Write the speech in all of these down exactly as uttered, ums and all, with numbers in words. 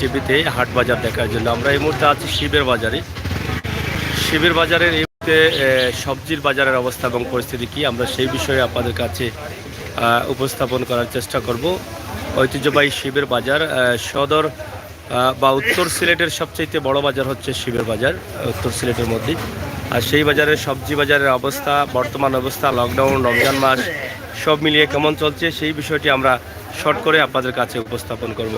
টিভিতে হাট বাজার দেখার জন্য। আমরা এই মুহূর্তে আছি শিবের বাজারে। শিবের বাজারের এই মুহূর্তে, এ, সবজির বাজারের অবস্থা এবং পরিস্থিতি কি, আমরা সেই বিষয়ে আপনাদের কাছে, আহ, উপস্থাপন করার চেষ্টা করব। ঐতিহ্যবাহী শিবের বাজার, আহ, সদর, আহ, বা উত্তর সিলেটের সবচাইতে বড় বাজার হচ্ছে শিবের বাজার, আহ, উত্তর সিলেটের মধ্যে। আর সেই বাজারের, সবজি বাজারের অবস্থা, বর্তমান অবস্থা, লকডাউন, রমজান মাস, সব মিলিয়ে কেমন চলছে, সেই বিষয়টি আমরা শর্ট করে আপনাদের কাছে উপস্থাপন করব।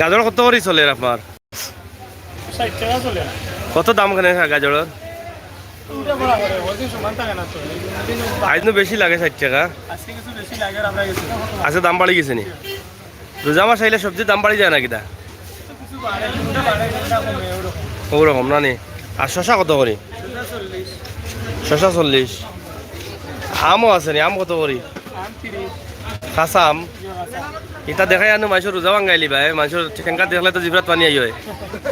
গাজর কত করে চলে আপনার? ষাট টাকা চলে। কত দাম কেনে গাজরর? উল্টা পড়া করে, ওই দিন সমান থাকে না তো। আইজ নু বেশি লাগে ষাট টাকা। আজকে কিছু বেশি লাগে, আর আমরা কিছু আচ্ছা, দাম বাড়ি গেছে নি? রোজা মাস আইলে সবজির দাম বাড়ি যায় না কিতা? কিছু বাড়ে, কিছুটা বাড়ে, কিছুটা কমে, ওরকম। ওরকম না নি? আর শশা কত করি? শশা চল্লিশ। আমও আছে নি? আম কত করি? আম তিরিশ। কাঁচা আম? ইটা দেখাই আনো, মানুষর রোজা ভাঙ্গাইলি ভাই, মানুষর ঠেঙ্গা দেখলে তো জিভরাত পানি আই হয়।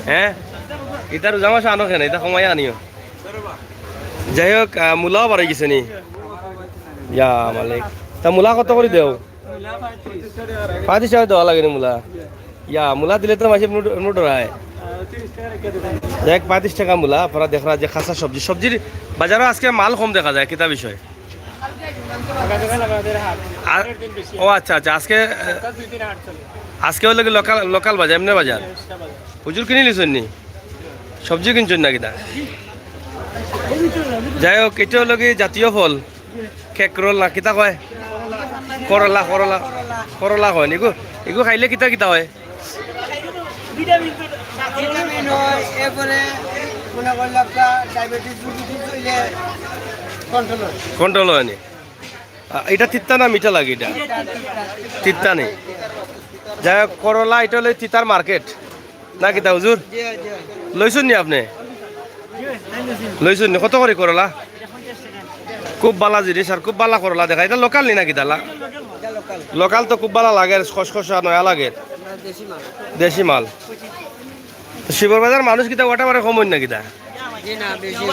হ্যাঁ, ইটা রোজা মাসে আনো কেনে? ইটা কমাই আনিও। যাই হোক, আহ, মূলাও বাড়ি গেছে নি? ইয়া মালিক, তা মূলা কত করি দেও? পঁয়ত্রিশ টাকা দেওয়া লাগে নি মূলা? ইয়া, মূলা দিলে তো মাসে এমনি ডরায়। যাই হোক, পঁয়ত্রিশ টাকা মূলা। আপনারা দেখরা যে কাঁচা সবজি, সবজির বাজারও আজকে মাল কম দেখা যায়, কিতা বিষয়? আর, ও আচ্ছা, আচ্ছা, আজকে, আজকে হইলো কি লোকাল, লোকাল বাজার, এমনি বাজার? হুজুর কিনি লিছইন নি? সবজি কিনছইন না কিতা? যাই হোক, ইটা হইলো কি জাতীয় ফল, কেকরোল না কিতা কয়? করলা, করলা, করলা কয় নি? ইগু, ইগু খাইলে কিতা কিতা হয়? ভিটামিন হয়, এরপরে মনে করলে আপনার ডায়াবেটিস রোগী ঠিক হইলে কন্ট্রোল হয়। কন্ট্রোল হয় নি? আ, ইটা তিতা না মিঠা লাগে ইটা? তিতা নি? যাই হোক, করলা ইটা হইলো তিতার মার্কেট। না কিতা হুজুর? লইছইন নি আপনে? লইছইন নি? কত করি করলা? খুব বালা জিনিস আর খুব বালা করলা দেখা। ইটা লোকাল নি না কিতা? লোকাল তো খুব বালা লাগে, খসখসা নয়া লাগে। দেশি মাল। তো শিবর বাজার মানুষ কিতা ওটা মানে কম অইন না কিতা? জি না, বেশি।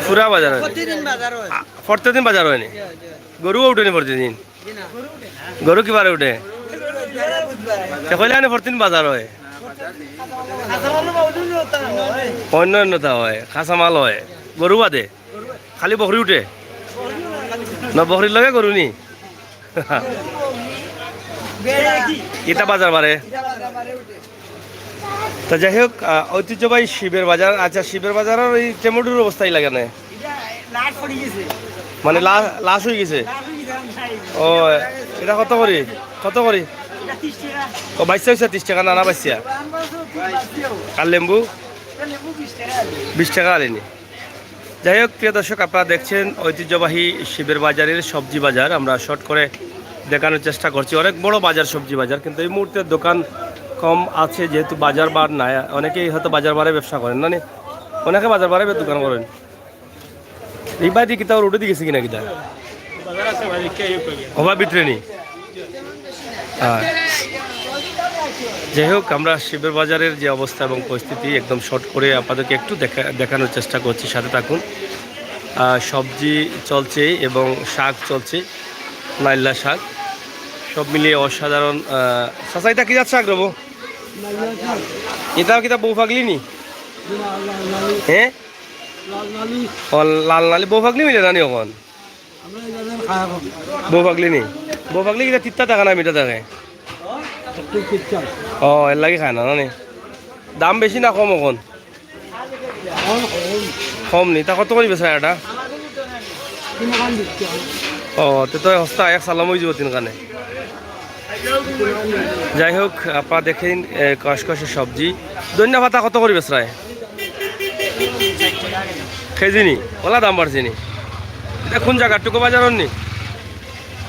পুরা বাজার হয়। প্রতিদিন বাজার হয়। আ, প্রতিদিন বাজার হয় নি? গরুও উঠে নি প্রতিদিন? জি না। গরু কিবারে উঠে? তে কইলা নি প্রতিদিন বাজার হয়? অন্য অন্য তা হয়, কাঁচা মাল হয়, গরু বাদে। খালি বকরি উঠে? না, বকরির লগে গরু নি? ইটা বাজার বারে। তা যাই হোক, আহ, ঐতিহ্যবাহী শিবের বাজার। আচ্ছা, শিবের বাজারর এই টমেটোর অবস্থা কিলা কেনে? মানে লা-, লাশ হয়ে গেছে। ও, ইটা কত করি? কত করি? ও, বাইশশো হইছে তিরিশ টাকা, না, না, বাইশশো। আর লেম্বু? বিশ টাকা আলিনি। যাই হোক, প্রিয় দর্শক, আপনারা দেখছেন ঐতিহ্যবাহী শিবের বাজারের সবজি বাজার। আমরা শর্ট করে দেখানোর চেষ্টা করছি। অনেক বড় বাজার, সবজি বাজার, কিন্তু এই মুহূর্তে দোকান কম আছে, যেহেতু বাজার বার নাই। অনেকেই হয়তো বাজার বারে ব্যবসা করেন, না নি? অনেকে বাজার বারে দোকান করেন। এই বাড়ি কিতা রোডে দিকে গেছে কিনা কিতা? বাজার আছে ভাই, কে ইয়ে করে? হবা ভিতরে নি? হ্যাঁ। যাই হোক, আমরা শিবের বাজারের যে অবস্থা এবং পরিস্থিতি একদম শর্ট করে আপনাদেরকে একটু দেখা-, দেখানোর চেষ্টা করছি, সাথে থাকুন। আহ, সবজি চলছে এবং শাক চলছে, নাইল্লা শাক, সব মিলিয়ে অসাধারণ। আহ, চাচা, ইটা কি জাত শাক রবো? ইটা কিতা বউ পাগলি নি? হ্যাঁ? ও, লাল নালি বউ পাগলি মিলে না নি অখন? বউ পাগলি নি? বউ পাগলি কিতা তিতা থাকে না মিঠা থাকে? ও, এর লাগি খায় না, না নি? দাম বেশি না কম অখন? কম নি? তা কত করি বেচরা ইটা? ও, তে তো হস্তা এক সালাম হয়ে যাব তিনখানে। যাই হোক, আপনারা দেখেন, এ, কষকষে সবজি। ধনিয়া পাতা কত করি বেচরায়? কেজি নি? ওলা দাম বাড়ছে নি? ইটা কোন জাগা? টুকু বাজারর নি?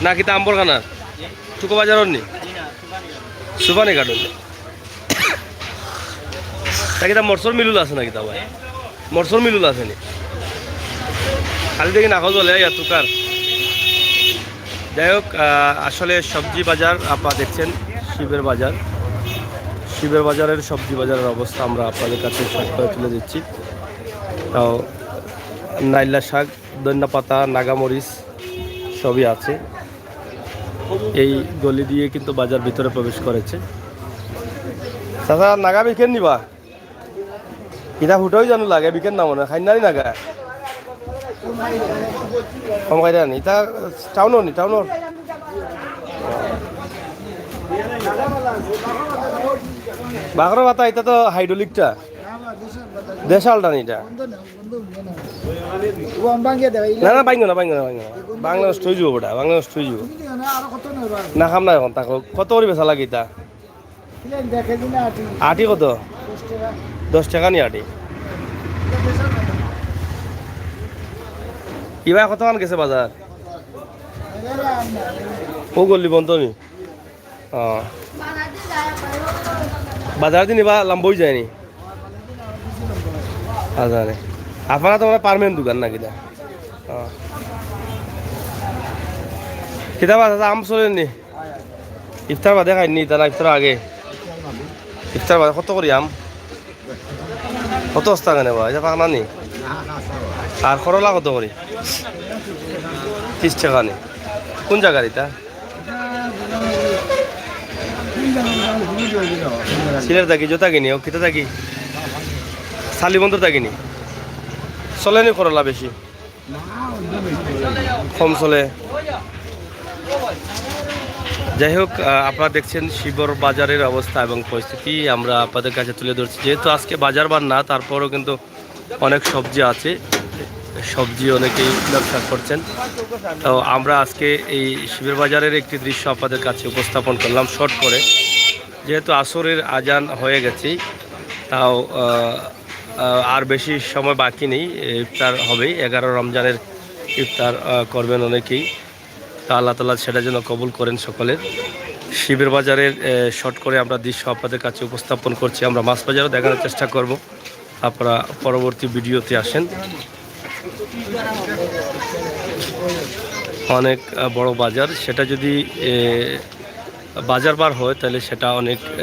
না কিতা আম্বরখানার? টুকু বাজারর নি? সুবানি ঘাটর নি? তা কিতা মরসর মিলুল আছে না কিতা ভাই? মরসর মিলুল আছে নি? খালি দেখি না খোঁজ বলে ইয়া তুকার। যাই হোক, আহ, আসলে সবজি বাজার আপনারা দেখছেন, শিবের বাজার। শিবের বাজারের সবজি বাজারের অবস্থা আমরা আপনাদের কাছে শর্ট করে তুলে দিচ্ছি। তাও নাইলা শাক, ধনিয়া পাতা, নাগামরিচ, সবই আছে। এই গলি দিয়ে কিন্তু বাজার ভিতরে প্রবেশ করেছে। চাচা, নাগা বিকেন নিবা? ইটা ফুটাও জানো লাগে, বিকেন না মনে হয়, খাইনারি নাগা। কম খাইরা নি, ইটা টাউনর নি, টাউনর। বাগর পাতা, ইটা তো হাইড্রোলিকটা। দেশালটা নি ইটা। না, না, ভাঙিও না, ভাঙিও না, ভাঙিও না। বাংলা নষ্ট হয়ে যাবো বেটা, বাংলা নষ্ট হয়ে যাবো। না, খাম না এখন, থাকো। কত করে বেচা লাগে ইটা? আটি কত? দশ টাকা নি আটি। ইবার কতখান গেছে বাজার? ও গল্লি বন্ধ নি? ও। বাজার দিন ইবা লম্বা হয়ে যায়নি? বাজারে। আপনারা তো মানে পারমানেন্ট দোকান নাকি দা? ও। কিতা বাজার আম চলেনি? ইফতার বাদে খাইনি, তারা ইফতার আগে। ইফতার বাদে কত করি আম? কত বস্তা কেন বা? এটা পাকনা নি? আর করলা কত করি? ত্রিশ টাকা নি। কোন জায়গার এটা? সিলেট থাকি, জোতা কিনি, ও কিতা থাকি? সালিবন্দর থাকি নি? চলেনি করলা বেশি? কম চলে। যাই হোক, আহ, আপনারা দেখছেন শিবর বাজারের অবস্থা এবং পরিস্থিতি আমরা আপনাদের কাছে তুলে ধরছি। যেহেতু আজকে বাজার বার না, তারপরও কিন্তু অনেক সবজি আছে, সবজি অনেকেই ব্যবসা করছেন। তো আমরা আজকে এই শিবের বাজারের একটি দৃশ্য আপনাদের কাছে উপস্থাপন করলাম শর্ট করে, যেহেতু আসরের আজান হয়ে গেছে। তাও আহ, আহ, আর বেশি সময় বাকি নেই, ইফতার হবে, এগারো রমজানের ইফতার আহ, করবেন অনেকেই। তা আল্লাহ তাআলা সেটা যেন কবুল করেন সকলের। শিবের বাজারের আহ, শর্ট করে আমরা দৃশ্য আপনাদের কাছে উপস্থাপন করছি। আমরা মাছ বাজারও দেখানোর চেষ্টা করব, আপনারা পরবর্তী ভিডিওতে আসেন। অনেক আহ, বড় বাজার, সেটা যদি আহ, বাজার বার হয়, তাহলে সেটা অনেক আহ,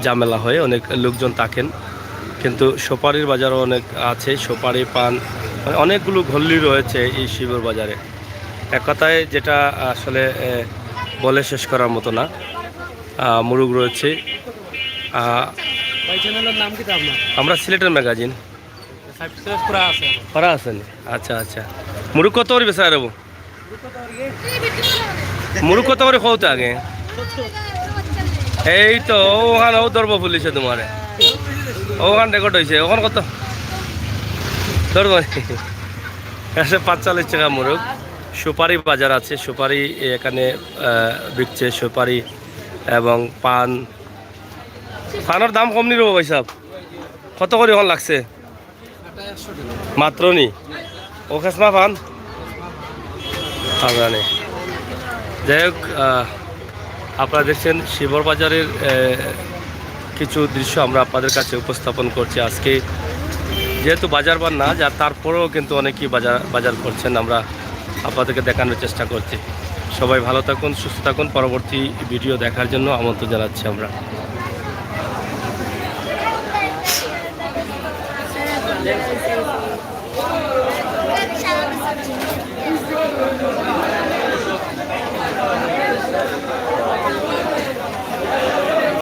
ঝামেলা হয়, অনেক লোকজন থাকেন। কিন্তু সুপারির বাজারও অনেক আছে, সুপারি, পান, মানে অনেকগুলো গল্লি রয়েছে এই শিবর বাজারে। এক কথায় যেটা আসলে আহ, বলে শেষ করার মতো না। আহ, মুরুগ রয়েছে। আহ, ভাই, চ্যানেলের নাম কিতা আপনার? আমরা সিলেটের ম্যাগাজিন। সাবস্ক্রাইব করা আছে আমার। করা আছে নি? আচ্ছা, আচ্ছা। মুরুগ কত করে বেচা যাবো? মুরুগ কত করে কওতো আগে? এই তো, ওখান ও ধরবো পুলিশে তোমারে। ওখান রেকর্ড হইছে, ওখান কত? ধরবো। একশো পাঁচচল্লিশ টাকা মুরুগ। সুপারি বাজার আছে, সুপারি এখানে আহ, বিকছে, সুপারি এবং পান। পানর দাম কম নি রে ভাই সাহেব? কত করে ওখান লাগছে? মাত্র নি? ও খেসমা পান? আমরা নেই। যাই হোক, আহ, আপনারা দেখছেন শিবর বাজারের আহ, কিছু দৃশ্য আমরা আপনাদের কাছে উপস্থাপন করছি আজকে। যেহেতু বাজার বার না, যা তারপরেও কিন্তু অনেকেই বাজার বাজার করছেন, আমরা আপনাদেরকে দেখানোর চেষ্টা করছি। সবাই ভালো থাকুন, সুস্থ থাকুন। পরবর্তী ভিডিও দেখার জন্য আমন্ত্রণ জানাচ্ছি আমরা।